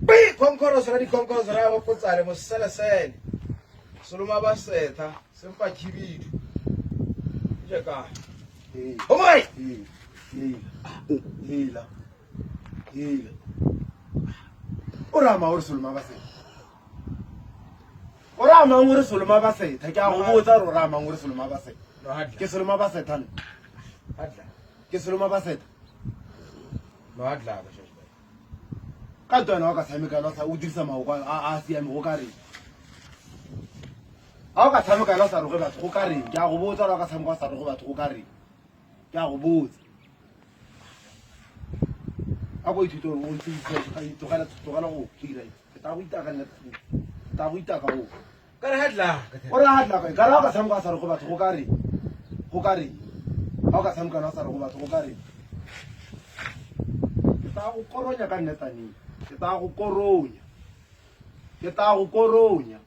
Pi khonkhoros ra dikhonkhoros ra go potsale moselesele. Soloma ba setha sempa khibidu. Je ka. O mo kae? Hela. Hela. O rama o re soloma ba setha. O rama o re soloma ba setha. Ke a go botsa gore o rama o re soloma ba setha. Ke soloma ba setha nna. Ke soloma ba setha. Ka tona wa ka tshameka la sa o dirisa maoko a a siame go ka reng? Ga o ka tshameka la sa roge batho go ka reng? Ke a go botsa gore o ka tshameka wa sa roge batho go ka reng? Ke a go botsa. A ko ithute gore o ntse tlogela tlogela go dira ke tla go itaka nna ke tla go itaka o. Ka re hadla. O re hadla ka ka ra ka tshameka sa re go batho go ka reng? Go ka reng? Ga o ka tshameka la sa re go batho go ka reng? Ke tla go koronya ka nnetaneng. Ke tla go koronya. Ke tla go koronya.